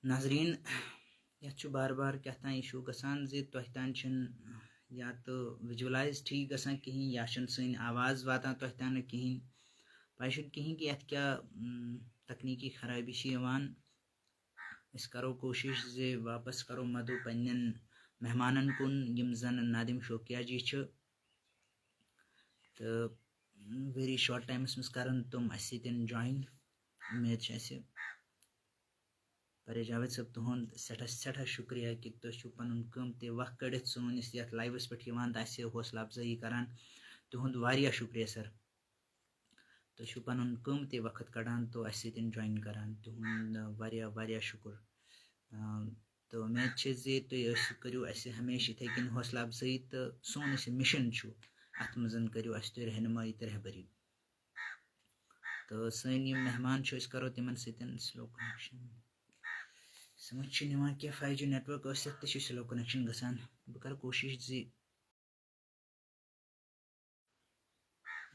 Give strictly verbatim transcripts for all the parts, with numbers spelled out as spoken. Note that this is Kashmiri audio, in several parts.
ناظریٖن، یَتھ چھُ بار بار کیٛاہ تام issue گژھان زِ تۄہہِ تام چھِنہٕ یا تہٕ visualize ٹھیٖک گژھان کِہیٖنۍ، یا چھِنہٕ سٲنۍ آواز واتان تۄہہِ تام نہٕ کِہیٖنۍ۔ پَے چھُنہٕ کِہیٖنۍ کہِ یَتھ کیٛاہ، م، تکنیٖکی خرٲبی چھِ یِوان۔ أسۍ کَرو کوٗشِش زِ واپَس کَرو مَدو پنٛنٮ۪ن مہمانَن کُن، یِم زَن نادِم شوقیا جی چھِ۔ تہٕ very short timeَس منٛز کَرَن تِم اَسہِ سۭتۍ join۔ اُمید چھِ اَسہِ۔ پرے جاوید صٲب، تُہُنٛد سٮ۪ٹھاہ، سٮ۪ٹھاہ شُکریہ کہِ تُہۍ چھِو پَنُن قۭمتی وقت کٔڑِتھ سون یُس یَتھ liveَس پٮ۪ٹھ یِوان تہٕ اَسہِ حوصلہٕ اَفزٲیی کَران۔ تُہُنٛد واریاہ شُکریہ sir۔ تُہۍ چھِو پَنُن قۭمتی وقت کَڑان تہٕ اَسہِ سۭتۍ join کَران۔ تُہُنٛد واریاہ، واریاہ شُکُر۔ آ، تہٕ اُمید چھِ زِ تُہۍ ٲسِو، کٔرِو اَسہِ ہمیشہِ یِتھَے کٔنۍ حوصلہٕ اَفزٲیی تہٕ سون یُس یہِ mission چھُ، اَتھ منٛز کٔرِو اَسہِ تُہۍ رہنمٲیی تہٕ رہبری۔ تہٕ سٲنۍ یِم مہمان چھِ، أسۍ کَرو تِمَن سۭتۍ slow connection۔ سَمٕجھ چھُنہٕ یِوان کینٛہہ، five G network ٲسِتھ تہِ چھُ slow connection گژھان۔ بہٕ کَرٕ کوٗشِش زِ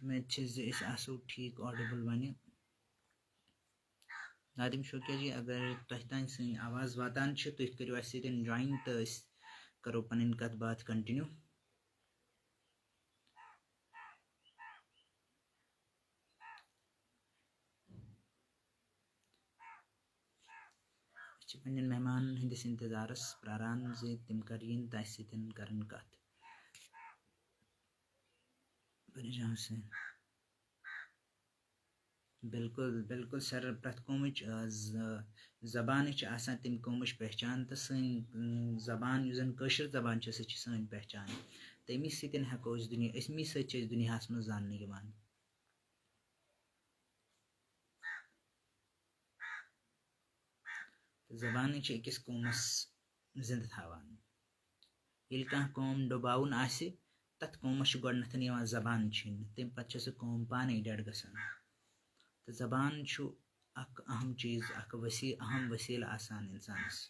اُمید چھِ زِ أسۍ آسو ٹھیٖک audible وۄنۍ۔ نادِم شوقیا جی، اگر تۄہہِ تام سٲنۍ آواز واتان چھِ، تُہۍ کٔرِو اَسہِ سۭتۍ join تہٕ أسۍ کَرو پَنٕنۍ کَتھ باتھ continue۔ أسۍ چھِ پننٮ۪ن مہمانن ہٕنٛدِس انتظارس پراران زِ تِم کر یِن تہٕ اَسہِ سۭتۍ کرن کتھ۔ پریشان حسین۔ بِلکُل، بِلکُل sir، پرٛٮ۪تھ قومٕچ، آ، ز-، زبانٕچ چھِ آسان تَمہِ قومٕچ پہچان، تہٕ سٲنۍ، م، زبان، یُس زن کٲشِر زبان چھِ، سۄ چھِ سٲنۍ پہچان۔ تَمی سۭتۍ ہٮ۪کو أسۍ دُنیا، أمی سۭتۍ چھِ أسۍ دُنیاہس منٛز زاننہٕ یِوان۔ تہٕ زبانٕے چھِ أکِس قومس زِندٕ تھاوان۔ ییٚلہِ کانٛہہ قوم ڈُباوُن آسہِ، تَتھ قومس چھُ گۄڈٕنٮ۪تھ یِوان زبان چھیننہٕ، تَمہِ پتہٕ چھِ سُہ قوم پانے dead گژھان۔ تہٕ زبان چھُ اکھ اہم چیٖز، اکھ وسیع-، اہم وسیلہٕ آسان اِنسانس۔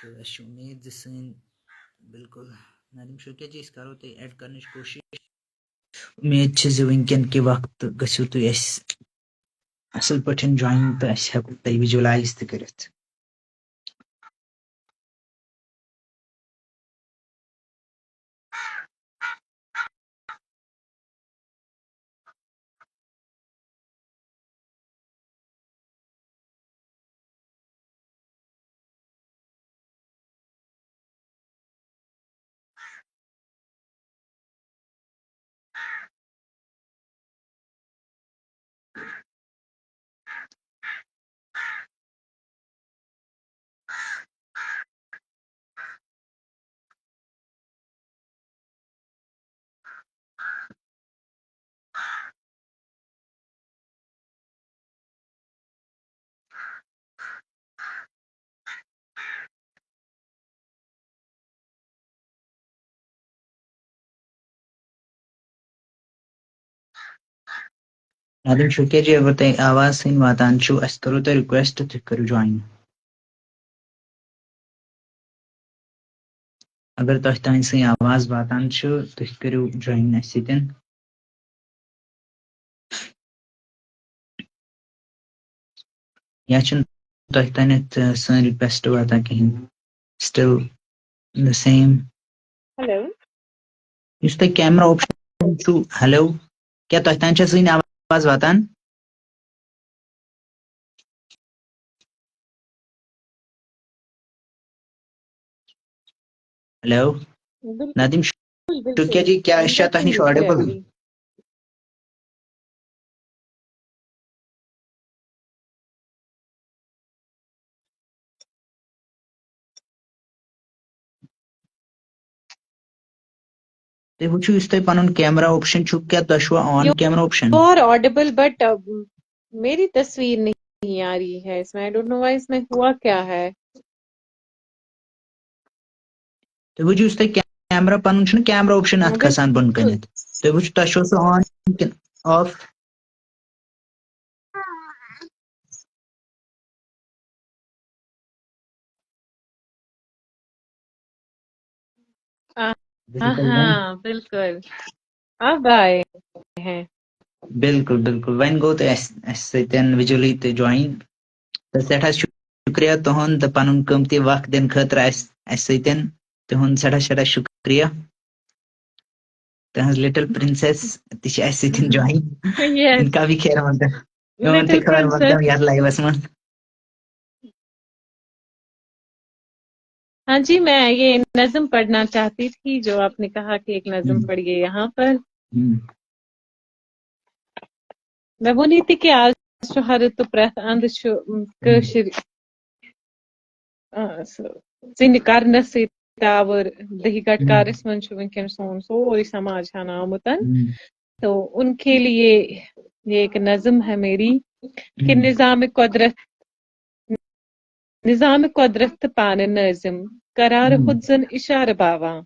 تہٕ اَسہِ چھِ اُمید زِ سٲنۍ، بِلکُل، نادِم شوقیا جی، أسۍ کرو تۄہہِ add کرنٕچ کوٗشِش۔ اُمید چھِ زِ وٕنکٮ۪ن کہِ وقتہٕ گٔژھِو تُہۍ اَسہِ اَصٕل پٲٹھۍ join تہٕ أسۍ ہٮ۪کو تۄہہِ visualize تہِ کٔرِتھ۔ نادِم شوقیا جی، اگر تۄہہِ آواز سٲنۍ واتان چھُ، اَسہِ کَرو تۄہہِ request، تُہۍ کٔرِو join۔ اگر تۄہہِ تام سٲنۍ آواز واتان چھُ، تُہۍ کٔرِو join اَسہِ سۭتۍ۔ یا چھُنہٕ تۄہہِ تانٮ۪تھ، آ، سٲنۍ request واتان کِہیٖنۍ؟ Still the same. Hello. یُس تۄہہِ camera option چھُ، hello، کیٛاہ تۄہہِ تام چھا سٲنۍ آواز واتان؟ Hello. بِلکُل، نادِم بِلکُل، شوقیا جی، کیٛاہ أسۍ چھا تۄہہِ نِش audible؟ تُہۍ وٕچھِو، یُس تۄہہِ پَنُن camera option چھُ، کیٛاہ تۄہہِ چھُوا on camera option؟ You are audible, but, uh, میری تصویر نہیں آ رہی ہے اس میں۔ I don't know why، اس میں ہوا کیا ہے؟ تُہۍ وٕچھِو، یُس تۄہہِ camera پَنُن چھُنہٕ، camera option اَتھ مگر کھسان بۄن کَنٮ۪تھ۔ تُہۍ وٕچھِو، تۄہہِ چھُوا سُہ on کِنہٕ off؟ آ، ہاں، ہاں، بالکل۔ اب آئے ہیں۔ بِلکُل، بِلکُل۔ وۄنۍ گوٚو تۄہہِ اَسہِ، اَسہِ سۭتۍ وِجولی تہِ جویِن۔ تہٕ سٮ۪ٹھاہ شُکریہ تُہُنٛد تہٕ پَنُن قۭمتی وقت دِنہٕ خٲطرٕ اَسہِ، اَسہِ سۭتۍ۔ تُہُنٛد سٮ۪ٹھاہ، سٮ۪ٹھاہ شُکریہ۔ تُہٕنٛز لِٹل پرنسس تہِ چھِ اَسہِ سۭتۍ جویِن۔ Yes. ان کا بھی خیر مقدم۔ تُہُنٛد تہِ Little خیر princess. مقدم یَتھ لایوَس منٛز۔ हाँ जी, मैं ये नज़म पढ़ना चाहती थी जो आपने कहा कि एक नज़म हम्म। पढ़िए यहाँ पर। ہم۔ مےٚ ووٚن یہِ تہِ کہِ آز چھُ ہر تہٕ پرٛٮ۪تھ اَندٕ چھُ، م، کٲشِر، آ، سُہ ژِنہِ کرنَس سۭتۍ آوُر۔ دہی گٹکارَس منٛز چھُ وٕنکیٚن سون سورُے سماج ہنا آمُت۔ ہم۔ تو ان کے لیے یہ ایک نظم ہے میری کہ ہم۔ نظام قدرت، نظام قدرت تہٕ پانہٕ نٲظِم قرار ہم۔ ہُتھ زن اشارٕ باوان۔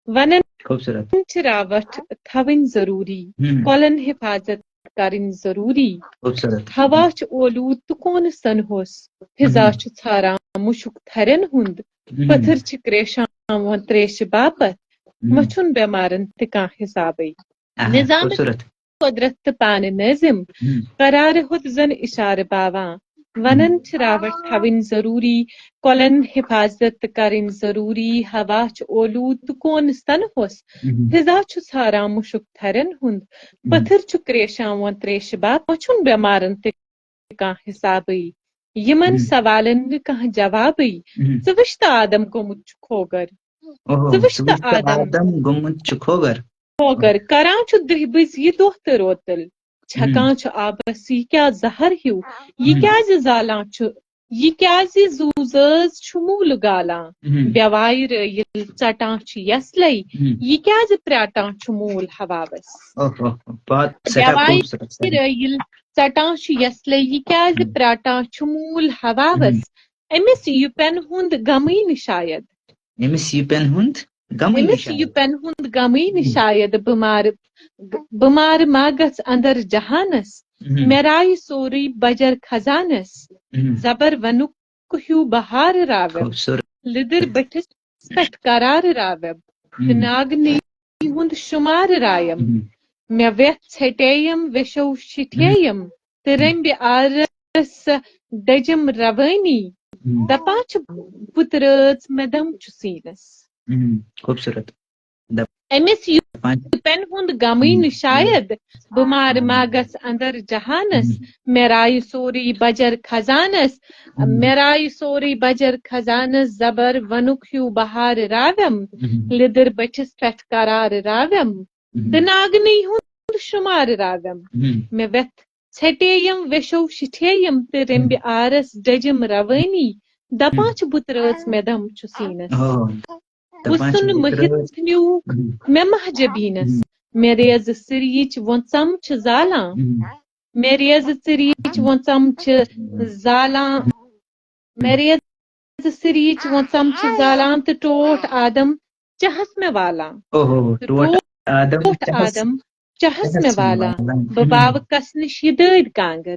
ونان خوٗبصوٗرت۔ چھِ راوٹھ تھاوٕنۍ ضروٗری، ہم۔ کۄلن حفاظت کرٕنۍ ضروٗری۔ خوٗبصوٗرت۔ ہوا چھُ اولوٗد تہٕ کونہٕ سنہوس، فضا ہم۔ چھُ ژھاران مُشُک تھرٮ۪ن ہُنٛد، ہم۔ پتھر چھِ کرٛیشاوان ترٛیشہِ باپتھ، ہم۔ مہ چھُن بٮ۪مارن تہِ کانٛہہ حسابٕے۔ آہا، نظام خوٗبصوٗرت۔ قدرت تہٕ پانہٕ نٲظِم، ہم۔ قرارِ ہُتھ زن اشارٕ باوان۔ ونان چھِ راوٹھ تھاوٕنۍ ضروٗری، کۄلن حفاظت تہٕ کرٕنۍ ضروٗری، ہوا چھُ اولوٗد تہٕ کونہٕ سنہوس، ہم۔ فضا چھُ ژھاران مُشُک تھرٮ۪ن ہُنٛد، پتھر چھُ کرٛیشاوان ترٛیشہِ باپتھ، مہ چھُن بٮ۪مارن تہِ کانٛہہ حسابٕے، یِمن ہم۔ سوالن نہٕ کانٛہہ جوابٕے۔ ہم۔ ژٕ وٕچھ تہٕ آدم گوٚمُت چھُ کھوگر، اوہو، ژٕ وٕچھ ژٕ تہٕ وٕچھ تہٕ آدم۔ آدم گوٚمُت چھُ کھوگر۔ کھوگر کران چھُ دٔہۍ بٔزۍ یہِ دۄہ تہٕ روتل، چھکان چھُ آبس یہِ کیٛاہ زہر ہیوٗ، یہِ ہم۔ کیٛازِ زالان چھُ، یہِ کیٛازِ زُو زٲژ چھُ موٗلہٕ گالان، ہم۔ بٮ۪وایہِ رٲیِل ژٹان چھُ یسلے، ہم۔ یہِ کیٛازِ پرٛاٹان چھُ موٗل ہواوس۔ اوہو، بہت سٮ۪ٹھاہ بٮ۪وایہِ خوٗبصوٗرت، سٮ۪ٹھاہ۔ رٲیِل ژٹان چھُ یسلے، یہِ کیٛازِ ہم۔ پرٛاٹان چھُ موٗل ہواوس۔ ہم۔ أمِس یہِ پٮ۪ن ہُنٛد غمٕے نہٕ شاید۔ أمِس یہِ پٮ۪ن ہُنٛد غمٕے نہٕ أمِس شاید۔ یہِ پٮ۪ن ہُنٛد غمٕے نہٕ ہم۔ شاید۔ بہٕ مارٕ، بہٕ مارٕ ماگس اندر جہانس، ہم۔ مےٚ رایہِ سورُے بجر خزانس۔ ہم۔ زبر ونُک ہیوٗ بہار راوٮ۪م، خوٗبصوٗرت۔ لیٚدٕر بٔٹھِس پٮ۪ٹھ قرار راوٮ۪م، تہٕ ہم۔ ناگنی ہُنٛد شُمار رایم۔ ہم۔ مےٚ وٮ۪تھ ژھیٚٹییَم ویشو شِٹھییَم، تہٕ رمبِ آرس ڈٔجِم روٲنی۔ ہم۔ دپان چھِ بُتہٕ رٲژ مےٚ دم چھُ سیٖنس۔ ہم۔ خوٗبصوٗرت۔ أمِس یہِ دپان پٮ۪ن ہُنٛد غمٕے نہٕ شاید۔ بہٕ مارٕ ماگس اندر جہانس، مےٚ رایہِ سورُے بجر خزانس۔ مےٚ رایہِ سورُے بجر خزانس، زبر ونُک ہیوٗ بہار راوٮ۪م، لیٚدٕر بٔٹھِس پٮ۪ٹھ قرار راوٮ۪م، تہٕ ناگنٕے ہُنٛد شُمار راوٮ۪م۔ مےٚ وٮ۪تھ ژھیٚٹییَم ویشو شِٹھییَم، تہٕ رمبِ آرس ڈٔجِم روٲنی۔ دپان چھِ بُتہٕ رٲژ مےٚ دم چھُ سیٖنس۔ اوہ، دپان چھِ وُسُن بُتہٕ مٔہِتھ رٲژ۔ ژھنیوٗکھ مےٚ مہجبیٖنس۔ مےٚ ریزٕ سِریٖچ وۄنژم چھِ زالان۔ مےٚ ریزٕ ژِریٖچ وۄنژم چھِ زالان۔ مےٚ ریزٕ سِریٖچ وۄنژم چھِ زالان، تہٕ ٹوٹھ آدم چہس مےٚ والان۔ اوہو، تہٕ ٹوٹھ آدم ٹوٹھ چہس۔ آدم چہس مےٚ والان۔ ہم۔ بہٕ باوٕ کس نِش یہِ دٲدۍ کانٛگٕر۔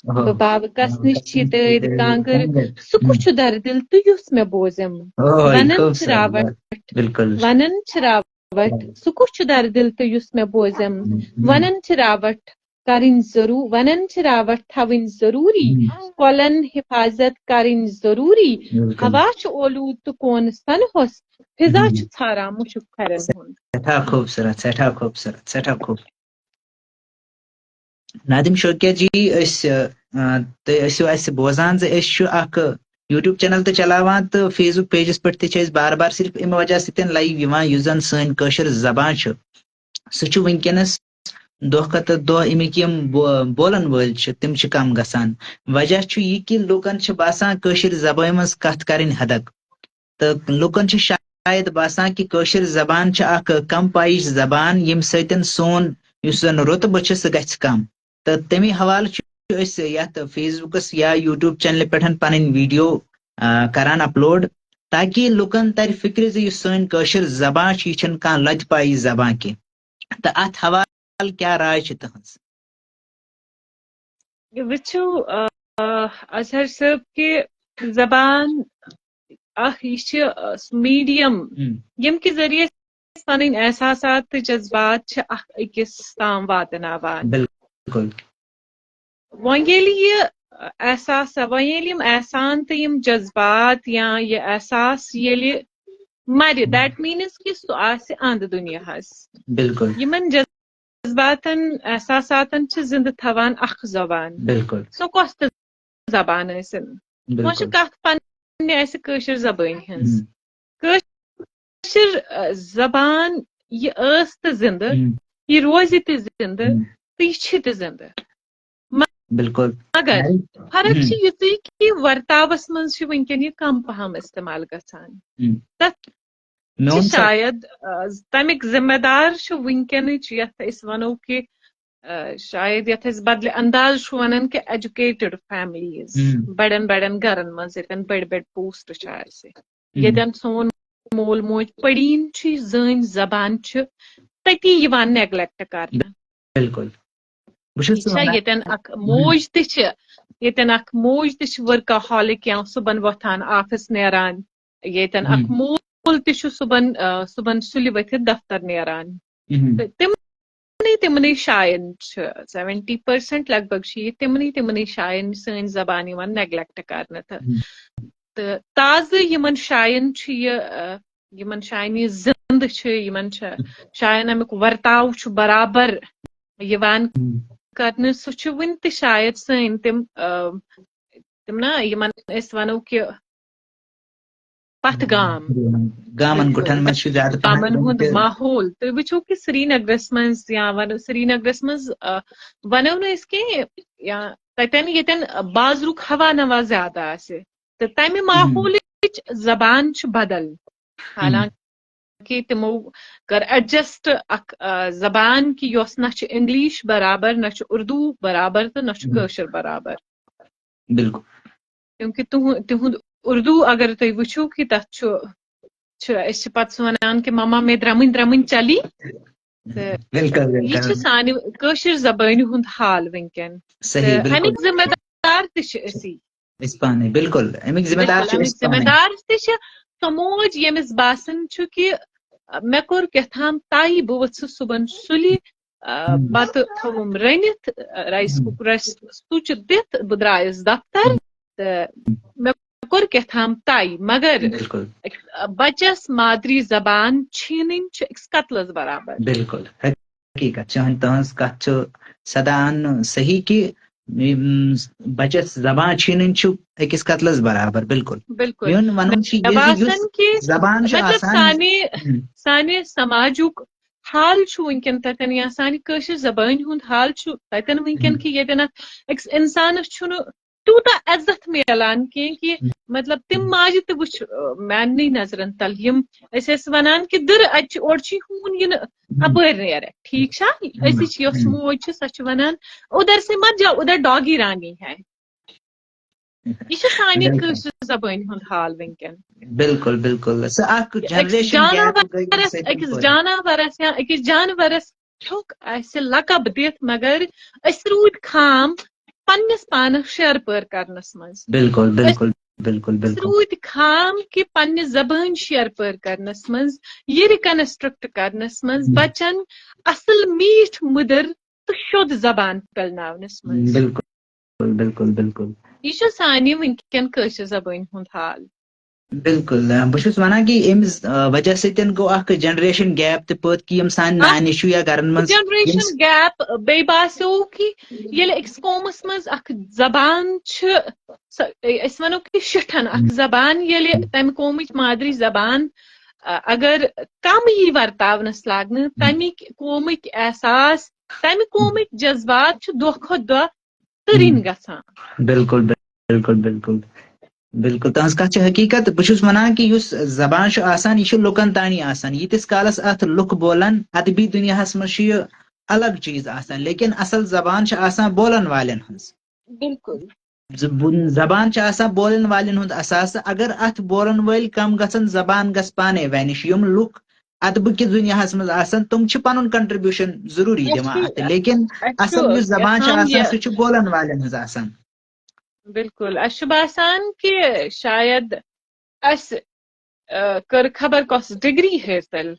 اوہو۔ بہٕ باوٕ کس نِش چھِ دٲدۍ کانٛگٕر۔ کانٛگٕر۔ سُہ کُس چھُ دردِل تہٕ یُس مےٚ بوزم؟ اوہو، یہِ ونان چھِ خوٗبصوٗرت راوٹھ، بات۔ بِلکُل۔ ونان چھِ راوٹھ، سُہ کُس چھُ دردِل تہٕ یُس مےٚ بوزم؟ ہم۔ ونان چھِ راوٹھ، کرٕنۍ ضروٗ-، ونان چھِ راوٹھ تھاوٕنۍ ضروٗری، ہم۔ کۄلن حفاظت کرٕنۍ ضروٗری۔ بِلکُل۔ ہوا چھُ اولوٗد تہٕ کونہٕ سنہوس، فضا ہم۔ چھُ ژھاران مُشُک تھرٮ۪ن ہُنٛد۔ سٮ۪ٹھاہ خوٗبصوٗرت، سٮ۪ٹھاہ خوٗبصوٗرت، سٮ۪ٹھاہ خوٗب۔ نادم شوکیا جی، أسۍ، آ، تُہۍ ٲسِو اَسہِ بوزان زِ أسۍ چھِ اکھ YouTube channel تہِ چلاوان تہٕ Facebook pageس پٮ۪ٹھ تہِ چھِ أسۍ بار بار صرف اَمہِ وجہ سۭتۍ live یِوان، یُس زن سٲنۍ کٲشِر زبان چھِ، سُہ چھُ وٕنکیٚنس دۄہ کھۄتہٕ دۄہ اَمِکۍ یِم بو-، بولن وٲلۍ چھِ، تِم چھِ کم گژھان۔ وجہ چھُ یہِ کہِ لُکن چھِ باسان کٲشِر زبٲنۍ منٛز کتھ کرٕنۍ حدک۔ تہٕ لُکن چھِ شاید باسان کہِ کٲشِر زبان چھِ اکھ کم پایِچ زبان، ییٚمہِ سۭتۍ سون یُس زن رُتبہٕ چھُ، سُہ گژھِ کم۔ تہٕ تَمی حوالہٕ چھِ أسۍ یَتھ Facebookس یا YouTube channelہِ پٮ۪ٹھ پنٕنۍ video، آ، کران upload، تاکہِ لُکن ترِ فکرِ زِ یُس سٲنۍ کٲشِر زبان چھِ، یہِ چھَنہٕ کانٛہہ لۄتہِ پایِچ زبان کینٛہہ۔ تہٕ اَتھ حوالہٕ کیٛاہ راے چھِ تُہٕنٛز؟ وٕچھِو، آ، آ، اظہر صٲب، کہِ زبان اکھ، یہِ چھِ، آ، سُہ medium، ہم۔ ییٚمہِ کہِ ذٔریعہٕ أسۍ پنٕنۍ احساسات تہٕ جذبات چھِ اکھ أکِس تام واتناوان۔ بِلکُل۔ وۄنۍ ییٚلہِ یہِ احساس، وۄنۍ ییٚلہِ یِم احسان تہٕ یِم جذبات یا یہِ احساس ییٚلہِ مَرِ، that means کہِ سُہ آسہِ اَنٛد دُنیاہَس۔ بِلکُل۔ یِمَن جذباتَن، احساساتَن چھِ زِنٛدٕ تھاوان اَکھ زبان۔ بِلکُل۔ سۄ کۄس تہِ زبان ٲسِن۔ وۄنۍ چھِ بِلکُل۔ کَتھ پَنٕنہِ اَسہِ کٲشِر زبٲنۍ ہٕنٛز۔ ہم۔ کٲشِر، آ، زبان یہِ ٲس تہٕ زِنٛدٕ، ہم۔ یہِ روزِ تہِ زِنٛدٕ، ہم۔ تہٕ یہِ چھِ تہِ زِنٛدٕ۔ بِلکُل۔ مگر فرق ہم۔ چھِ یِژٕے کہِ ورتاوس منٛز چھِ وٕنکیٚن یہِ کم پہم استعمال گژھان۔ ہم۔ تتھ میون چھِ سا- شاید، آ، تمیُک ذمہ دار چھُ وٕنکیٚنٕچ یتھ أسۍ ونو کہِ، آ، شاید یتھ أسۍ بدلہِ انداز چھُ ونان کہِ educated families، ہم۔ بڑٮ۪ن بڑٮ۪ن گرن منٛز ییٚتٮ۪ن بٔڑۍ بٔڑۍ post چھِ آسہِ، ہم۔ ییٚتٮ۪ن سون مول موج پٔڑیٖن چھُ، زٲنۍ زبان چھِ، تٔتی یِوان neglect کرنہٕ۔ بِلکُل۔ بہٕ چھُس ٹھیٖک چھا؟ وَنان ییٚتٮ۪ن اکھ موج تہِ چھِ، ییٚتٮ۪ن اکھ موج تہِ چھِ workaholic، یا صُبحن وۄتھان، office نیران، ییٚتٮ۪ن اکھ ہم۔ مول تہِ چھُ صُبحن، آ، صُبحن سُلہِ ؤتھِتھ دفتر نیران۔ ہم۔ تہٕ تِمنٕے تِمنٕے جاین چھِ seventy percent لگ بگ چھِ یہِ تِمنٕے تِمنٕے جاین سٲنۍ زبان یِوان neglect کرنہٕ۔ تہٕ ہم۔ تہٕ تازٕ یِمن جاین چھُ یہِ، آ، یِمن جاین یہِ زِندٕ چھُ، یِمن چھُ جاین اَمیُک ورتاو چھُ برابر یِوان ہم۔ کرنہٕ، سُہ چھُ وُنہِ تہِ شاید سٲنۍ تِم، آ، تِم نا یِمن أسۍ وَنو کہِ پتھ گام۔ گامن گُٹھن منٛز چھُ زیادٕ پہم گامن ہُنٛد تہِ۔ ماحول۔ تُہۍ وٕچھِو کہِ سرینگرس منٛز یا وَنو سرینگرس منٛز، آ، وَنو نہٕ أسۍ کینٛہہ، یا تَتٮ۪ن ییٚتٮ۪ن بازرُک ہوا نوا زیادٕ آسہِ، تہٕ تَمہِ ہم۔ ماحولٕچ زبان چھِ بدل۔ ہم۔ حالانکہِ تِمو کٔر adjust اکھ، آ، زبان کہِ یۄس نہ چھِ English برابر، نہ چھُ اردو برابر تہٕ نہ چھُ ہم۔ کٲشُر برابر۔ بِلکُل۔ کیونکہِ تُہُنٛد، تِہُنٛد اردو اگر تُہۍ وٕچھِو کہِ تَتھ چھُ، چھُ، أسۍ چھِ پَتہٕ سُہ وَنان کہِ مما میں درٛمٕنۍ درٛمٕنۍ چلی۔ تہٕ بِلکُل، یہِ چھِ بِلکُل۔ سانہِ کٲشِر زبٲنہِ ہُنٛد حال وٕنکیٚن۔ صحیح، تہٕ بِلکُل۔ اَمِکۍ ذمہٕ دار تہِ چھِ أسی۔ أسۍ پانَے، بِلکُل۔ اَمِکۍ ذمہٕ دار بِلکُل، چھِ اَمِکۍ أسۍ ذمہٕ پانَے۔ دار تہِ چھِ سۄ موج ییٚمِس باسان چھُ کہِ، آ، مےٚ کوٚر کیٛاہ تام طے، بہٕ ؤژھٕس صُبحن سُلہِ، آ، ہم۔ بَتہٕ تھوٚوُم رٔنِتھ، آ، rice ہم۔ cooker-س سُچ دِتھ بہٕ درٛایَس دفتر۔ ہم۔ تہٕ مےٚ کوٚر کیٛاہ تام طے، مگر بِلکُل۔ بَچَس مادری زبان چھیٖنٕنۍ چھِ أکِس قتلَس برابر۔ بِلکُل۔ حقیٖقت، چٲنۍ تُہٕنٛز کَتھ چھِ سدا اَننہٕ صحیح کہِ، یِم، بَچَس زبان چھیٖنٕنۍ چھُ أکِس قتلَس برابر، بِلکُل۔ بِلکُل۔ میون وَنُن چھُ مےٚ یہِ زِ یُس باسان کہِ زبان چھِ مطلب آسان، سانہِ، ہم۔ سانہِ سماجُک حال چھُ وٕنکیٚن تَتٮ۪ن، یا سانہِ کٲشِر زبٲنۍ ہُنٛد حال چھُ تَتٮ۪ن وٕنکیٚن ہم۔ کہِ ییٚتٮ۪ن اَتھ أکِس اِنسانَس چھُنہٕ تیوٗتاہ عزت میلان کینٛہہ کہِ، ہم۔ مطلب، تِم ہم۔ ماجہِ تہِ وٕچھ، آ، میٛانہِ نظرَن تَل، یِم أسۍ ٲسۍ وَنان کہِ دٕرٕ اَتہِ چھِ، اورٕ چھُے ہوٗن یِنہٕ ہم۔ اَپٲرۍ نیرٕ، ٹھیٖک چھا؟ ہم۔ أزِچ یۄس ہم۔ موج چھِ، سۄ چھِ وَنان، "اُدھر سے مت جاؤ، اُدھر ڈاگی رانی ہے۔" یہِ چھِ سانہِ بِلکُل۔ کٲشرِ زبٲنۍ ہُنٛد حال وٕنکیٚن۔ بِلکُل، بِلکُل۔ سۄ اَکھ أکِس generation gap گٔے اَمہِ جاناوارَس، سۭتۍ أکِس پٲدٕ۔ جاناوارَس یا أکِس جانوَرَس چھُکھ اَسہِ لقب دِتھ، مگر أسۍ روٗدۍ خام پننِس پانَس شیر پٲر کرنَس منٛز۔ بِلکُل، أسۍ بِلکُل، بِلکُل، أسۍ بِلکُل۔ روٗدۍ خام کہِ پننہِ زبٲنۍ شیر پٲر کرنَس منٛز، یہِ reconstruct کرنَس منٛز، ہم۔ بَچَن اَصٕل میٖٹھ مٔدٕر تہٕ شوٚد زبان پھٔہلاونَس منٛز۔ بِلکُل، بِلکُل، بِلکُل۔ یہِ چھُ سانہِ وٕنکیٚن کٲشِر زبٲنۍ ہُنٛد حال۔ بِلکُل، آ، بہٕ چھُس وَنان کہِ اَمہِ ز-، آ، وجہ سۭتۍ گوٚو اَکھ generation gap تہِ پٲدٕ کہِ یِم سانہِ اَکھ نانہِ چھُ یا گَرَن منٛز یِم generation gap، بیٚیہِ باسیو کہِ ییٚلہِ أکِس قومَس منٛز اَکھ زبان چھِ، سۄ، أسۍ وَنو کہِ شِٹھَن اَکھ ہم۔ زبان، ییٚلہِ ہم۔ تَمہِ قومٕچ مادری زبان، آ، اگر کم یی ورتاونَس لاگنہٕ، ہم۔ تَمِکۍ قومٕکۍ احساس، تَمہِ قومٕکۍ جذبات چھِ دۄہ کھۄتہٕ دۄہ تٔرِنۍ ہم۔ گژھان۔ بِلکُل، بِلکُل، بِلکُل۔ بِلکُل، تُہٕنٛز کَتھ چھِ حقیٖقت۔ بہٕ چھُس وَنان کہِ یُس زبان چھُ آسان، یہِ چھُ لُکَن تانی آسان۔ ییٖتِس کالَس اَتھ لُکھ بولَن، ادبی دُنیاہَس منٛز چھُ یہِ الگ چیٖز آسان، لیکن اَصٕل زبان چھِ آسان بولَن والٮ۪ن ہٕنٛز۔ بِلکُل۔ ز-، بُن-، زبان چھِ آسان بولَن والٮ۪ن ہُنٛد اثاثہٕ۔ اگر اَتھ بولَن وٲلۍ کَم گژھن، زبان گژھِ پانَے vanish۔ یِم لُکھ ادبہٕ کِس دُنیاہَس منٛز آسان، تِم چھِ پَنُن contribution ضروٗری اَسہِ دِوان چھُ، اَتھ، لیکن اَسہِ اَصٕل چھُ یُس زبان چھِ یَژھان آسان، یہِ سُہ چھُ بولَن والٮ۪ن ہٕنٛز آسان۔ بِلکُل، اَسہِ چھُ باسان کہِ شاید اَسہِ، آ، کٔر خبر کۄس degree حٲصِل،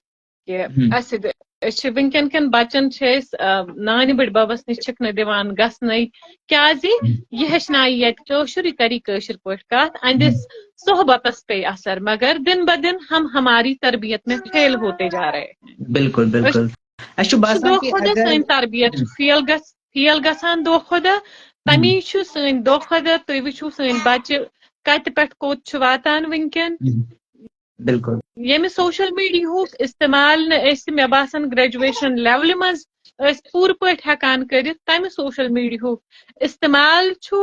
کہِ اَسہِ أسۍ چھِ وٕنکیٚن کٮ۪ن بَچَن چھِ أسۍ، آ، نانہِ بٕڈۍ بَبَس نِش چھِکھ نہٕ دِوان گژھنَے، کیٛازِ یہِ ہیٚچھنایہِ ییٚتہِ کٲشُر، یہِ کَری کٲشِر پٲٹھۍ کَتھ، أہٕنٛدِس صحبتَس پیٚیہِ اَثر، مگر دِن بہ دِن ہم ہماری تربیت میں فیل ہوتے جا رہے ہیں۔ بِلکُل بِلکُل۔ اَسہِ چھُ سُہ باسان دۄہ کہِ کھۄتہٕ دۄہ اگر سٲنۍ تربیت چھِ فیل گژھ فیل گژھان دۄہ کھۄتہٕ دۄہ، تَمی چھُ سٲنۍ دۄہ کھۄتہٕ دۄہ، تُہۍ وٕچھِو سٲنۍ بَچہِ کَتہِ پٮ۪ٹھ کوٚت چھُ واتان وٕنکیٚن۔ بِلکُل۔ ییٚمہِ سوشل میڈیاہُک استعمال نہٕ أسۍ، مےٚ باسان، گریجویشن لیولہِ منٛز ٲسۍ پوٗرٕ پٲٹھۍ ہٮ۪کان کٔرِتھ، تَمہِ سوشل میڈیاہُک استعمال چھُ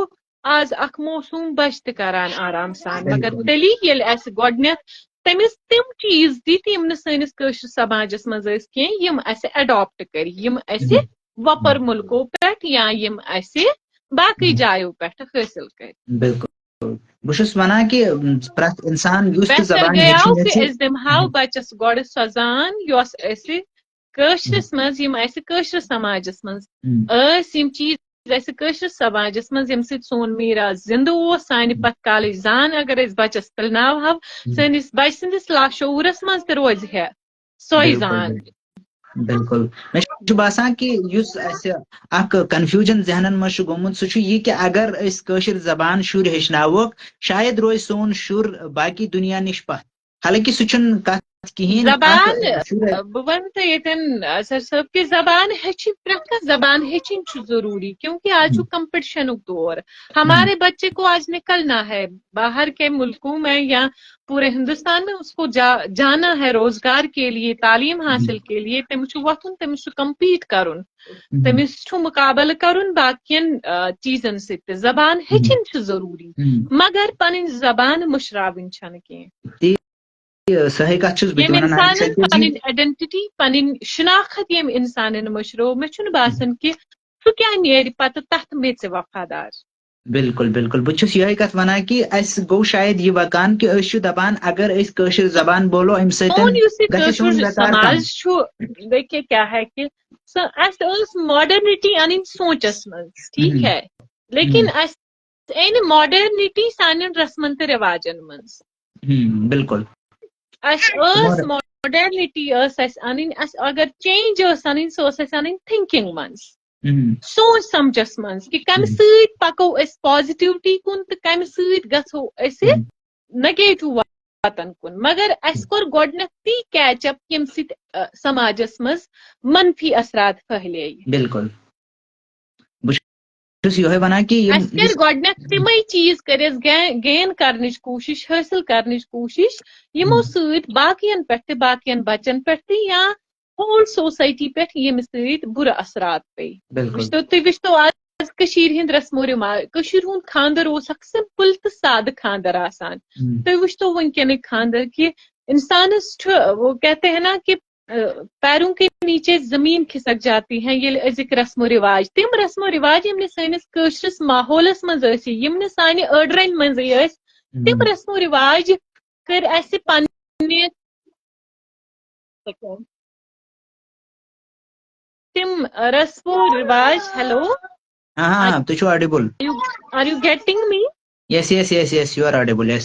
آز اکھ معصوم بچہِ تہِ کران آرام سان۔ مگر بِلکُل۔ تیٚلی ییٚلہِ اَسہِ گۄڈٕنٮ۪تھ تٔمِس تِم چیٖز دِتۍ، یِم نہٕ سٲنِس کٲشرِس سماجس منٛز ٲسۍ کینٛہہ، یِم اَسہِ اڈاپٹ کٔرۍ، یِم اَسہِ وۄپر مُلکو پٮ۪ٹھ یا یِم اَسہِ باقٕے جایو پٮ۪ٹھ حٲصِل کٔرۍ۔ بِلکُل۔ بہٕ چھُس وَنان کہِ، م، پرٛٮ۪تھ اِنسان یُس تہِ بہتر زبان گٔیاو ہیٚچھُن کہِ یژھِ، أسۍ دِمہاو بچس گۄڈٕ سۄ زان یۄس أسہِ کٲشرِس منٛز، یِم اَسہِ کٲشرِس سماجس منٛز م، ٲسۍ، یِم چیٖز اَسہِ کٲشرِس سماجس منٛز، ییٚمہِ سۭتۍ سون میٖراث زِندٕ اوس، سانہِ پتھ کالٕچ زان اگر أسۍ بچس پِلناوہو، سٲنِس بچہٕ سٕنٛدِس لاشعوٗرس منٛز تہِ روزِ ہے سۄے بِلکُل، زان۔ بِلکُل۔ بِلکُل۔ مےٚ چھُ باسان کہِ یُس اَسہِ اکھ کنفیوجن ذہنن منٛز چھُ گوٚمُت، سُہ چھُ یہِ کہِ اگر أسۍ کٲشِر زبان شُرۍ ہیٚچھناووکھ، شاید روزِ سون شُر باقی دُنیا نِش پتھ۔ حالانکہِ سُہ چھُنہٕ کتھ کِہیٖنۍ۔ اکھ زبان، شُر بہٕ وَنہٕ تۄہہِ ییٚتٮ۪ن، اظہر صٲب، کہِ زبان ہیٚچھِنۍ، پرٛٮ۪تھ کانٛہہ زبان ہیٚچھِنۍ چھُ ضروٗری، کیونکہ آج چھُ کمپٹیشنُک دور۔ ہمارے بچے کو آج نکلنا ہے، باہر کے ملکوں میں یا پورے ہندوستان میں اس کو جا-، جانا ہے روزگار کے لیے، تعلیم حاصل کے لیے، تٔمِس چھُ وۄتھُن، تٔمِس چھُ کمپیٹ کرُن، تٔمِس چھُ مقابلہٕ کرُن باقین، آ، چیٖزن سۭتۍ تہِ۔ زبان ہیٚچھِنۍ چھِ ضروٗری، مگر پنٕنۍ زبان مٔشراوٕنۍ چھَنہٕ کینٛہہ۔ صحیح کتھ چھُس بہٕ تہِ ییٚمہِ وَنان، اَمہِ اِنسانن سۭتۍ چھِ پنٕنۍ آیڈنٹیٹی، پنٕنۍ شناخت ییٚمہِ اِنسانن مٔشرٲو، مےٚ چھُنہٕ باسان کہِ سُہ کیٛاہ نیرِ پتہٕ تتھ میژِ وفادار۔ بِلکُل، بِلکُل۔ بہٕ چھُس یِہوٚے کَتھ وَنان کہِ اَسہِ گوٚو شاید یہِ وَکان کہِ أسۍ چھِ دَپان اگر أسۍ کٲشِر زبان بولو، اَمہِ سۭتۍ سون یُس یہِ گژھِ سون کٲشُر ویٚتار کَم۔ سماج چھُ، دیکھیے کیٛاہ ہے کہِ سُہ، اَسہِ ٲس ماڈرنٹی اَنٕنۍ سونچس منٛز، ٹھیٖک ہے، لیکن اَسہِ أنۍ ماڈرنٹی سانٮ۪ن رسمن تہٕ رٮ۪واجن منٛز۔ ہم، بِلکُل۔ اَسہِ ٲس ماڈرنٹی ٲس اَسہِ اَنٕنۍ، اَسہِ اگر چینج ٲس اَنٕنۍ، سۄ ٲس اَسہِ اَنٕنۍ تھنکنگ منٛز، ہم، سونچ سمجھس منٛز کہِ کمہِ سۭتۍ پکو أسۍ پازیٹیوٹی کُن تہٕ کمہِ سۭتۍ گژھو أسۍ ہم۔ نگیٹو واتن کُن۔ مگر اَسہِ کوٚر گۄڈٕنیتھٕے کیچ اپ، ییٚمہِ سۭتۍ، ا، سماجس منٛز منفی اثرات پھٔہلے۔ بِلکُل۔ بہٕ چھُس یِہوٚے وَنان کہِ یِم اَسہِ کٔرۍ گۄڈٕنیتھ تِمے چیٖز کٔرۍ اَسہِ گین کرنٕچ کوٗشِش، حٲصِل کرنٕچ کوٗشِش، یِمو سۭتۍ باقین پٮ۪ٹھ تہِ، باقین بچن پٮ۪ٹھ تہِ یا ہول سوسایٹی پٮ۪ٹھ، ییٚمہِ سۭتۍ بُرٕ اثرات پیٚیہِ۔ بِلکُل۔ وٕچھتو، تُہۍ وٕچھتو آز کٔشیٖرِ ہِنٛدۍ رسمو رِواج، کٔشیٖرِ ہُنٛد خانٛدر اوس اکھ سمپل تہٕ سادٕ خانٛدر آسان۔ تُہۍ وٕچھتو وٕنکیٚنٕکۍ خانٛدر کہِ اِنسانس چھُ، وہ کہتے ہیں نا کہ، ا، پیروں کے نیچے زمین کھسک جاتی ہے، ییٚلہِ أزِکۍ رسمو رِواج، تِم رسمو رِواج یِم نہٕ سٲنِس کٲشرِس ماحولس منٛز ٲسی، یِم نہٕ سانہِ أڈرَنۍ منٛزٕے ٲسۍ، تِم رسمو رِواج کٔرۍ اَسہِ پننہِ تِم رسمو رِواج۔ ہیلو، ہاں ہاں، تُہۍ چھِو audible. Are you getting me? Yes, yes, yes, yes, you are audible, yes.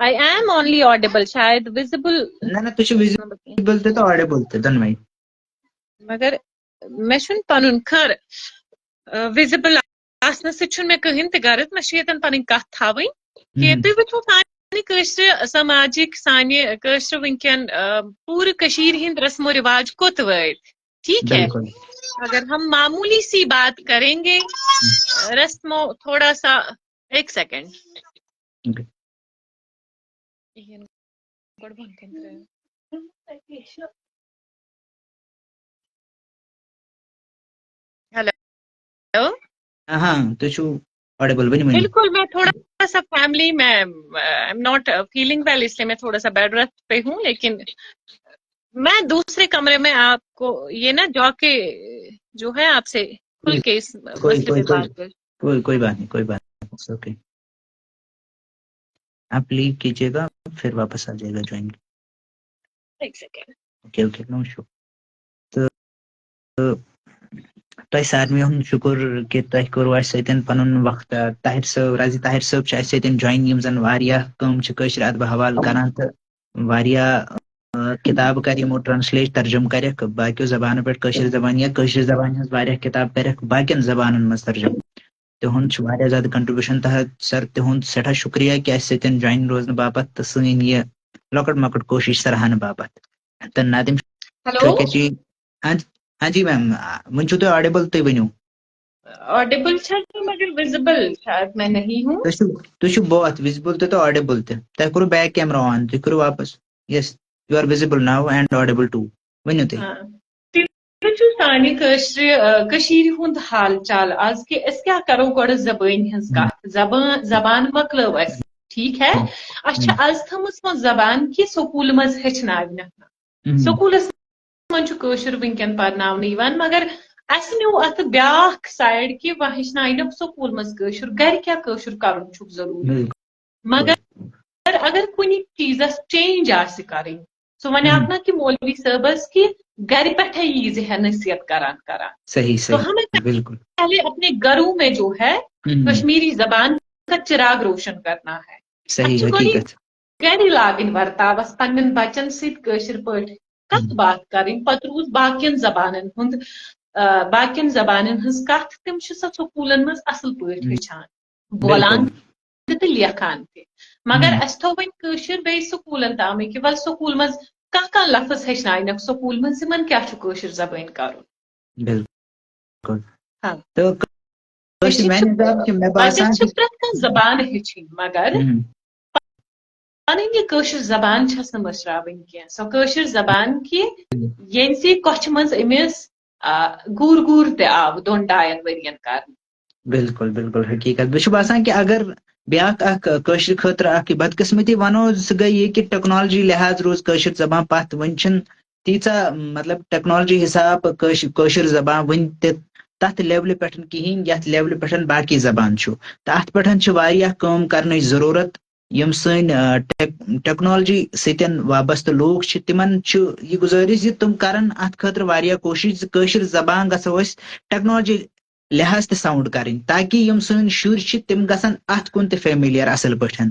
I am only audible، شاید وِزِبل۔ نہ نہ، تُہۍ چھِو وِزِبل تہِ تہٕ آڈیبل تہِ، دۄنوَے۔ مگر مےٚ چھُنہٕ پَنُن خٲر وِزِبل آسنہٕ سۭتۍ چھُنہٕ مےٚ کٕہٕنۍ تہِ غرض، مےٚ چھِ ییٚتٮ۪ن پَنٕنۍ کَتھ تھاوٕنۍ کہِ تُہۍ وٕچھِو سانہِ کٲشرِ سماجِک، سانہِ کٲشرِ وٕنکیٚن، آ، پوٗرٕ کٔشیٖرِ ہِنٛدۍ رسمو رِواج کوٚت وٲتۍ۔ ٹھیٖک ہے، بِلکُل۔ اگر ہم معموٗلی سی بات کریں گے، رسمو تھوڑا سا، ایک سیکنڈ۔ اوکے۔ ہیلو۔ ہاں ہاں، تُہۍ چھِو آڈیبل، ؤنِو ؤنِو۔ بالکل، میں تھوڑا سا فیملی میں، آئی ایم ناٹ فیلنگ ویل، اس لیے میں تھوڑا سا بیڈ ریسٹ پہ ہوں، لیکن میں دوسرے کمرے میں آپ کو یہ نا جا کے جو ہے آپ سے کھل کے اس کوئی مسئلے کوئی پہ کوئی بات کر کوئی کوئی بات نہیں، کوئی بات نہیں، it's okay۔ آپ لیو کیجیے گا، پھر واپس آ جائے گا جوائن۔ ایک second. Okay okay, no issue. تہٕ تۄہہِ سارنٕے ہُنٛد شُکُر کہِ تۄہہِ کوٚروٕ اَسہِ سۭتۍ پَنُن وقت۔ طاہر صٲب، رازی طاہر صٲب چھِ اَسہِ سۭتۍ جوائن، یِم زَن واریاہ کٲم چھِ کٲشرِ ادبہٕ حوالہٕ کران تہٕ واریاہ، آ، کتاب کرِ یِمو ٹرانسلیٹ، ترجمہٕ کرکھ باقیو زبانو پٮ۪ٹھ کٲشِر زبان، یا کٲشِر زبانہِ ہٕنٛز واریاہ کتاب کرکھ باقین زبانن منٛز ترجمہٕ۔ تِہُنٛد چھُ واریاہ زیادٕ کنٹریبیوشن تحت سر، تِہُنٛد سٮ۪ٹھاہ شُکریہ کہِ اَسہِ سۭتۍ جوین روزنہٕ باپتھ تہٕ سٲنۍ یہِ لۄکٕٹ مۄکٕٹ کوٗشِش سراہنہٕ باپتھ۔ تہٕ نادم ہیلو۔ شوکت جی، ہاں جی، ہاں جی میم، آ، وۄنۍ چھُو تُہۍ آڈیبل، تُہۍ ؤنِو۔ آڈیبل چھا تہٕ مگر وِزِبل شاید میں نہیں ہوں۔ تُہۍ چھِو، تُہۍ چھِو بوتھ وِزِبل تہِ تہٕ آڈیبل تہِ۔ تۄہہِ کوٚروٕ بیک کیمرا آن، تُہۍ کٔرِو واپس۔ Yes, you are visible now and audible too. ؤنِو تُہۍ۔ آ۔ تُہۍ چھِو سانہِ کٲشرِ، آ، کٔشیٖرِ ہُنٛد حال چال آز کہِ أسۍ کیٛاہ کرو گۄڈٕ زبٲنۍ ہٕنٛز کتھ؟ زبان، زبان مۄکلٲو اَسہِ، ٹھیٖک ہے؟ اَسہِ چھِ آز تھٲمٕژ وۄنۍ زبان کہِ سکوٗلہٕ منٛز ہیٚچھناونہٕ۔ سکوٗلس منٛز چھُ کٲشُر وٕنکیٚن پرناونہٕ یِوان، مگر اَسہِ نیوٗ اَتھ بیٛاکھ سایڈ کہِ وۄنۍ ہیٚچھناونکھ سکوٗل منٛز کٲشُر، گرِ کیٛاہ کٲشُر کرُن چھُکھ ضروٗری۔ مگر اگر کُنہِ چیٖزس چینج آسہِ کرٕنۍ، سُہ وَنہِ ہاکھ نہ کہِ مولوی صٲبس کہِ گرِ پٮ۪ٹھے یی زِ ہے نصیحت کران کران۔ صحیح، تو صحیح، ہمیں بالکل۔ پہلے اپنے گھروں میں جو ہے کشمیری زبان کا چراغ روشن کرنا ہے۔ صحیح، اَتھ چھُ گۄڈٕ یہِ حقیٖقت۔ گرِ لاگٕنۍ ورتاوس پننٮ۪ن بچن سۭتۍ کٲشِر پٲٹھۍ کتھ باتھ کرٕنۍ، پتہٕ روٗز باقین زبانن ہُنٛد، آ، باقین زبانن ہٕنٛز کتھ، تِم چھِ سۄ سکوٗلن منٛز اصل پٲٹھۍ ہیٚچھان، بولان تہِ تہٕ لیکھان تہِ۔ مگر اَسہِ تھوٚو وۄنۍ کٲشِر بیٚیہِ سکوٗلن تامٕے کہِ وۄنۍ سکوٗل منٛز کانٛہہ کانٛہہ لفظ ہیٚچھناونکھ سکوٗل منٛز، یِمن کیٛاہ چھُ کٲشِر زبٲنۍ کرُن؟ بالکل۔ ہاں۔ تہٕ کٲشِر میانہِ حساب چھِ مےٚ باسان چھِ پرٛٮ۪تھ کانٛہہ زبان ہیٚچھِنۍ، مگر پنٕنۍ یہِ کٲشِر زبان چھَس نہٕ مٔشراوٕنۍ کینٛہہ۔ سۄ کٲشِر زبان کہِ ییٚمہِ سٕے کۄچھِ منٛز أمِس، آ، گوٗر گوٗر تہِ آو دۄن ڈاین ؤرین کرنہٕ۔ بالکل، بالکل حقیٖقت۔ مےٚ چھُ باسان کہِ اگر بیٛاکھ اکھ، آ، کٲشرِ خٲطرٕ اکھ یہِ بدقٕسمتی وَنو، سُہ گٔے یہِ کہِ ٹیکنالوجی لحاظ روٗز کٲشِر زبان پتھ۔ وۄنۍ چھِنہٕ تیٖژاہ، مطلب، ٹیکنالوجی حساب کٲش-، کٲشِر زبان وٕنہِ تہِ تَتھ لیولہِ پٮ۪ٹھ کِہیٖنۍ، یَتھ لیولہِ پٮ۪ٹھ باقی زبان چھُ۔ تہٕ اَتھ پٮ۪ٹھ چھِ واریاہ کٲم کرنٕچ ضروٗرت۔ یِم سٲنۍ، آ، ٹیک-، ٹیکنالوجی سۭتۍ وابستہٕ لوٗکھ چھِ، تِمن چھُ یہِ گُزٲرِش زِ تِم کرن اَتھ خٲطرٕ واریاہ کوٗشِش زِ کٲشِر زبان گژھو أسۍ ٹیکنالوجی لحاظ تہِ ساؤنڈ کرٕنۍ، تاکہِ یِم سٲنۍ شُرۍ چھِ، تِم گژھن اَتھ کُن تہِ فیملیئر اَصٕل پٲٹھۍ۔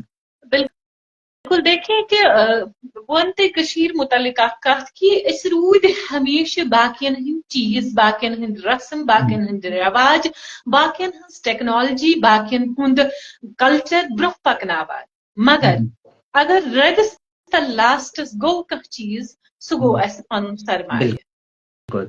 بالکل، دیکھیں کہ، آ، بہٕ وَنہٕ تۄہہِ کٔشیٖر مُتعلِق اَکھ کَتھ کہِ أسۍ روٗدۍ ہمیشہِ باقین ہٕنٛدۍ چیٖز، باقین ہٕنٛدۍ رسم، باقین ہٕنٛدۍ رٮ۪واج، باقین ہٕنٛز ٹیکنالوجی، باقین ہُنٛد کلچر برٛونٛہہ پکناوان۔ مگر اگر رگس تہٕ لاسٹس گوٚو کانٛہہ چیٖز، سُہ گوٚو اَسہِ پنُن سرمایہِ۔ بالکل۔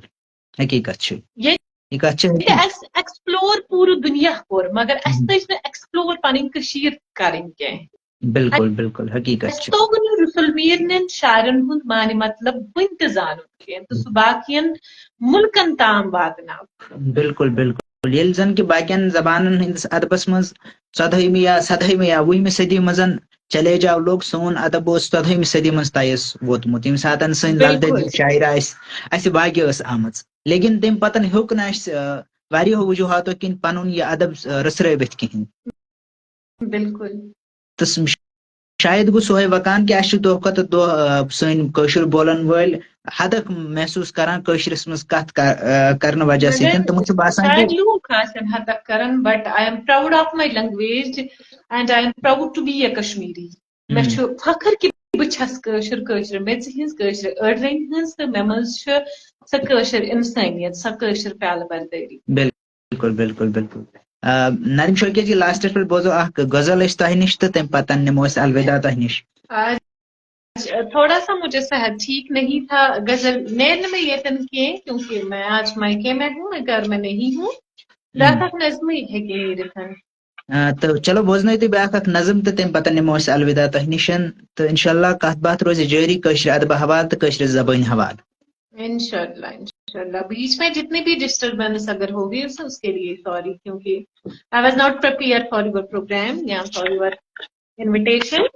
حقیٖقت چھِ۔ ییٚتہِ یہِ کَتھ چھِ حقیٖقت۔ اَسہِ ایکسپلور پوٗرٕ دُنیا کوٚر، مگر اَسہِ تٔج نہٕ ایکسپلور پنٕنۍ کٔشیٖر کرٕنۍ کینٛہہ۔ بالکل، بالکل، حقیٖقت اَسہِ چھِ۔ توٚگ نہٕ رسول میٖر نٮ۪ن شاعرن ہُنٛد معنی مطلب وُنہِ تہِ زانُن کینٛہہ تہٕ سُہ باقین مُلکن تام واتناوُن۔ بالکل، بالکل۔ ییٚلہِ زن کہِ باقین زبانن ہٕنٛدِس ادبس منٛز ژۄدہٲیمہِ یا سدہٲیمہِ یا وُہمہِ صدی منٛز چلے جاو لوٚگ، سون ادب اوس ژۄدہٲیمہِ صدی منٛز طیس ووتمُت، ییٚمہِ ساتن سٲنۍ لل بالکل۔ دٮ۪دی شاعرہ اَسہِ، اَسہِ باگہِ ٲس آمٕژ۔ لیکن تَمہِ پتن ہیوٚک نہٕ اَسہِ، آ، واریاہو وجوہاتو کِنۍ پنُن یہِ ادب، آ، رٔژھرٲوِتھ کِہیٖنۍ۔ بالکل۔ تہٕ س-، شاید گوٚو سُہے وقان کہِ اَسہِ چھِ دۄہ کھۄتہٕ دۄہ، آ، سٲنۍ کٲشُر بولن وٲلۍ ہدک محسوٗس کران کٲشرِس منٛز کتھ کر-، آ، کرنہٕ وجہ سۭتۍ۔ مگر تِمن چھُ باسان کہِ شاید لوٗکھ آسن ہدک کران، but I am proud of my language and I am proud to be a Kashmiri۔ مےٚ چھُ فخر کہِ بہٕ چھَس کٲشُر، کٲشرِ میٚژِ ہٕنٛز، کٲشرِ أڈرَنہِ ہٕنٛز، تہٕ مےٚ منٛز چھُ سۄ کٲشِر اِنسٲنیت، سۄ کٲشِر پیالہٕ بردٲری۔ بالکل، بالکل، بالکل۔ آ، نرم شوکیہ جی، لاسٹس پٮ۪ٹھ بوزو اکھ غزل أسۍ تۄہہِ نِش تہٕ تَمہِ پتہٕ نِمو أسۍ الوداع تۄہہِ نِش۔ آج تھوڑا سا مجھے صحت ٹھیک نہیں تھا، غزل نیرِ نہٕ مےٚ ییٚتٮ۪ن کینٛہہ، کیونکہ میں آج مائکے میں ہوں، میں گھر میں نہیں ہوں۔ بیٛاکھ اکھ نظمٕے ہیٚکہِ نیٖرِتھ۔ آ، تہٕ چلو، بوزنٲیِو تُہۍ بیٛاکھ اکھ نظم تہٕ تَمہِ پتہٕ نِمو أسۍ الوداع تۄہہِ نِش۔ تہٕ انشاءاللہ کتھ باتھ روزِ جٲری کٲشرِ ادبہٕ حوالہٕ تہٕ کٲشرِ زبٲنۍ حوالہٕ۔ انشاءاللہ، انشاءاللہ۔ बीच में जितनी भी डिस्टरबेंस अगर होगी, उसे, उसके लिए सॉरी, क्योंकि I was not prepared for your program या for your invitation।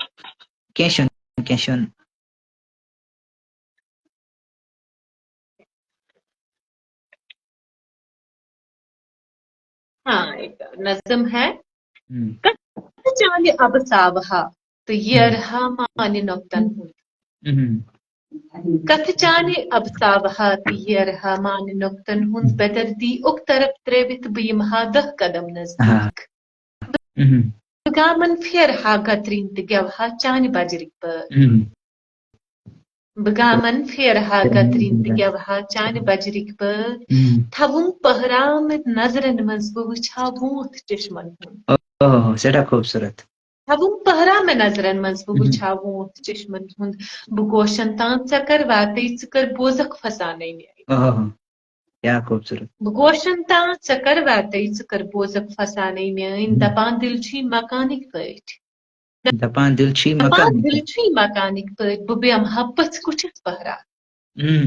کینٛہہ چھُنہٕ، کینٛہہ چھُنہٕ۔ ہاں، ایک نظم ہے۔ ہم۔ کتھ چانہِ ابہٕ ساوہا تہٕ ییرہا مانہِ نۄقطن ہُنٛد۔ ہم۔ کتھ چانہِ ابہٕ ساوہا تہٕ ییرہا مانہِ نۄقطن ہُنٛد۔ بے دردی اُک طرف ترٲوِتھ بہٕ یِمہٕ ہا دَہ قدم نزدیٖک۔ ہم۔ بہٕ گامن پھیرٕ ہا گترِنۍ تہٕ گٮ۪وٕ ہا چانہِ بجرٕکۍ پٲٹھۍ۔ ہم۔ بہٕ گامن پھیرٕ ہا کترِنۍ تہٕ گٮ۪وٕ ہا چانہِ بجرٕکۍ پٲٹھۍ۔ تھاوُم پہرامہٕ نظرن منٛز بہٕ وٕچھ ہا ووٗنٛتھ چشمن ہُنٛد۔ اوہ، سٮ۪ٹھاہ خوٗبصوٗرت۔ تھاوُم پہرامہٕ نظرن منٛز بہٕ وٕچھ ہا ووٗنٛتھ چشمن ہُنٛد۔ بہٕ گوشن تام ژےٚ کر واتے، ژٕ کر بوزکھ فسانے میٲنۍ۔ اوہ، کیٛاہ خوٗبصوٗرت۔ بہٕ گوشن تام ژےٚ کر واتے، ژٕ کر بوزکھ فسانے میٲنۍ۔ دپان دِل چھُے مکانٕکۍ پٲٹھۍ۔ دپان دِل چھُے دپان مکان۔ دِل چھُے مکانٕکۍ پٲٹھۍ۔ بہٕ بیٚہمہٕ ہا پٔژھۍ کُٹھِس پہرا۔ ہم،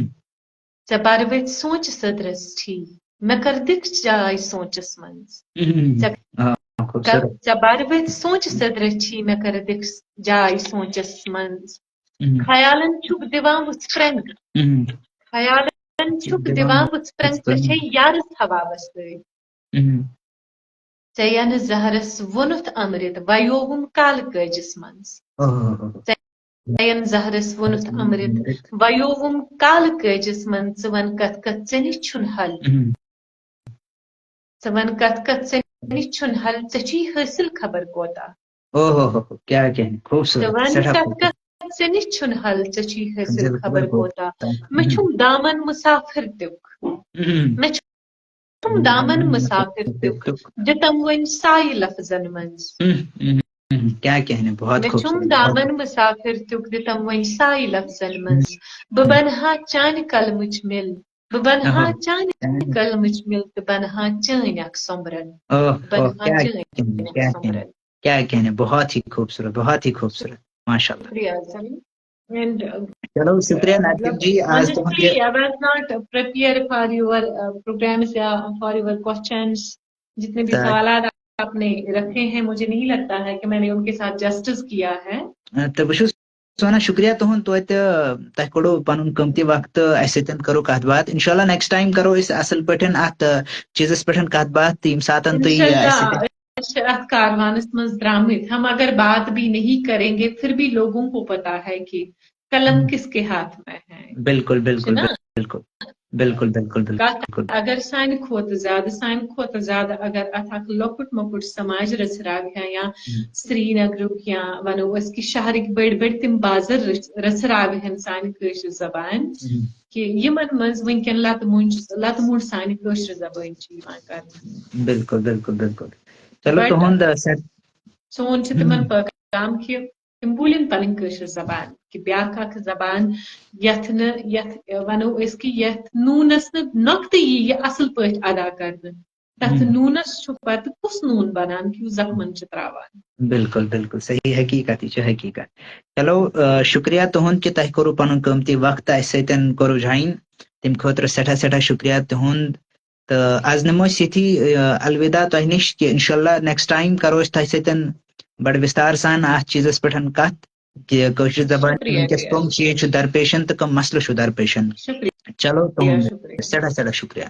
ژےٚ بر ؤتھۍ سونچہِ سٔدرس ٹھی، مےٚ کر دِکھ جاے سونچس منٛز۔ ہم۔ ژےٚ آ، خوٗبصوٗرت۔ ژےٚ بر ؤتھۍ سونچہِ سٔدرس ٹھی، مےٚ کر دِکھ جاے سونچس منٛز۔ ہم، خیالن چھُکھ دِوان وُژھ پرنگ، ہم۔ خیالن چھُکھ دِوان وُژھ پرنگ۔ ژےٚ چھے یارس ہواوس سۭتۍ۔ ہم۔ ژےٚ ینہٕ زہرس ووٚنُتھ امرت، ویووُم کالہٕ کٲجِس منٛز۔ اوہ، ژےٚ ین زہرس ووٚنُتھ امرت، ویووُم کالہٕ کٲجِس منٛز۔ ژٕ ون کتھ کتھ ژےٚ نِش چھُنہٕ حل۔ ہم۔ ژٕ ون کتھ کتھ ژےٚ نِش چھُنہٕ حل، ژےٚ چھُے حٲصِل خبر کوتاہ۔ اوہ، کیٛاہ کیٛاہ خوٗبصوٗرت، ژٕ ون سٮ۪ٹھاہ کتھ خوٗبصوٗرت۔ کتھ ژےٚ نِش چھُنہٕ حل، ژےٚ چھُے حٲصِل حٲصِل خبر خبر کوتاہ۔ کوتاہ۔ مےٚ چھُم دامن مسافر تیُک، ہم۔ مےٚ چھُم دامن مسافر تیُک، دِتم وۄنۍ سایہِ لفظن منٛز۔ ہم، ہم، ہم۔ کیٛاہ کیٛاہ نے، بہت مےٚ چھُم خوٗبصوٗرت۔ دامن مسافر تیُک، دِتم وۄنۍ سایہِ لفظن منٛز۔ بہٕ بنہٕ ہا چانہِ قلمٕچ مِل، بہٕ بنہٕ ہا اہا۔ چانہِ قلمٕچ مِل تہٕ بنہٕ ہا چٲنۍ اکھ سۄمبرن۔ اوہ، بنہٕ اوہ، ہا کیٛاہ چٲنۍ کیٛاہ نے، اکھ کیٛاہ کیٛاہ نے۔ سۄمبرن۔ کیٛاہ کیٛاہ نے، بہت ہی خوٗبصوٗرت، بہت ہی خوٗبصوٗرت، ماشاء اللہ۔ شُکریہ سر۔ And, uh, چلو، شُکریہ نادر جی، آز تُہُنٛد یہِ Honestly, I was not, uh, prepared for your, uh, programs یا for your questions. جتنے بھی تہٕ سوالات آپ نے رکھے ہیں، مجھے نہیں لگتا ہے کہ میں نے ان کے ساتھ جسٹس کیا ہے۔ تہٕ بہٕ چھُس وَنان شُکریہ تُہُنٛد توتہِ، تۄہہِ کوٚڑوٕ پَنُن قۭمتی وقت اَسہِ سۭتۍ، کٔرٕو کَتھ باتھ۔ اِنشاءاللہ next time کَرو أسۍ اَصٕل پٲٹھۍ اَتھ، آ، چیٖزَس پٮ۪ٹھ کَتھ باتھ، تہٕ ییٚمہِ ساتَن تُہۍ، آ، اَسہِ انشاءاللہ، سۭتۍ أسۍ چھِ اَتھ کاروانَس منٛز درٛامٕتۍ۔ ہم اگر بات بھی نہیں کریں گے، پھر بھی لوگوں کو پتا ہے کہ قلم ہم۔ کس کے ہاتھ میں ہے۔ بِلکُل، بِلکُل، چھُنا؟ بِلکُل، بِلکُل، بِلکُل، بِلکُل، کَتھ بِلکُل۔ اگر سانہِ کھۄتہٕ زیادٕ، سانہِ کھۄتہٕ زیادٕ اگر اَتھ اَکھ لۄکُٹ مۄکُٹ سماج رٔژھراوِ ہا یا ہم۔ سرینگرُک یا وَنو أسۍ کہِ شہرٕکۍ بٔڑۍ بٔڑۍ تِم بازر رٔژھ-، رٔژھراوِ ہن سانہِ کٲشِر زبانہِ، ہم۔ کہِ یِمن منٛز وٕنکیٚن لتہٕ مۄنج، لتہٕ موٚنڈ سانہِ کٲشرِ زبٲنۍ چھِ یِوان کرنہٕ۔ بِلکُل، بِلکُل، بِلکُل۔ چلو، but تُہُنٛد، آ، سٮ۪ٹ-، سون چھُ تِمن ہم۔ پیغام کہِ تِم بوٗلِن پنٕنۍ کٲشِر زبان، کہِ بیٛاکھ اکھ زبان یتھ نہٕ، یتھ، ونو أسۍ کہِ یتھ نوٗنس نہٕ نۄقطہٕ یی یہِ اصل پٲٹھۍ ادا کرنہٕ۔ تتھ ہم۔ نوٗنس چھُ پتہٕ کُس نوٗن بنان کہِ یُس زخمن چھِ تراوان۔ بِلکُل، بِلکُل، صحیح حقیٖقت، یہِ چھِ حقیٖقت۔ چلو، آ، شُکریہ تُہُنٛد کہِ تۄہہِ کوٚروٕ پنُن قۭمتی وقت اَسہِ سۭتۍ کوٚروٕ join، تَمہِ خٲطرٕ سٮ۪ٹھاہ سٮ۪ٹھاہ شُکریہ تُہُنٛد۔ تہٕ از نِمو أسۍ ییٚتھی، آ، الوداع تۄہہِ نِش کہِ اِنشاءاللہ next time کرو أسۍ تۄہہِ سۭتۍ بڑٕ وِستار سان اَتھ چیٖزس پٮ۪ٹھ کتھ کہِ کٲشِر زبان شُکریہ، وٕنکیٚس شُکریہ۔ کٕم چیٖز چھِ درپیشن تہٕ کٕم مسلہٕ چھُ درپیشن۔ شُکریہ، چلو، تُہُنٛد شُکریہ۔ سٮ۪ٹھاہ سٮ۪ٹھاہ شُکریہ۔